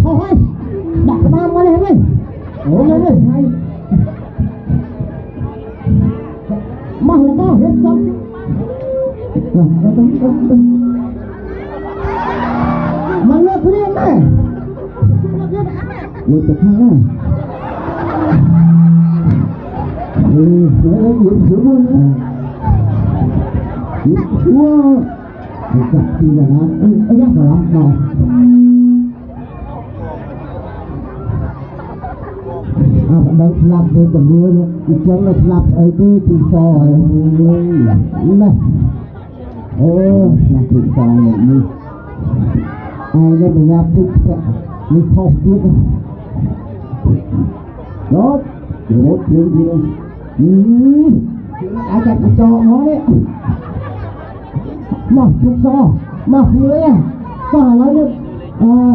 ເຂົ້າໄປ ດັກມາ ມາເລີຍເວີຍ ໂອ້ ມາເລີຍ ມາຫົວມາເຮັດຈັງ ມາເລີຍ ເລີຍ ເລີຍ ເລີຍ ເລີຍ ເລີຍ ເອີ ເອີ ເອີ ເອີ ເອີ ເອີ ເອີ ຈັບທີ່ລະນະ ເອີ ເອີ ຍັງບໍ່ລຳເນາະ ອ່າ ບັນດາສະຫຼັບເດີກັນເດີ ອີກເທື່ອໜຶ່ງສະຫຼັບໄອ້ທີ່ ທີ່ຊອຍ ເອີ ນະ ເອີ ມາຖືກຕ້ອງແບບນີ້ ເອົາແລ້ວໄປຍາມຕິດແຊະ ມີຄອບຕິດ ໂດດ ໂດດ ໂດດ ໂດດ ອືມ ອາຈານກະຈອກເນາະນີ້ ມາ ທຸກຊອ ມາ ເອີ ມາຫາລາວນີ້ ອ່າ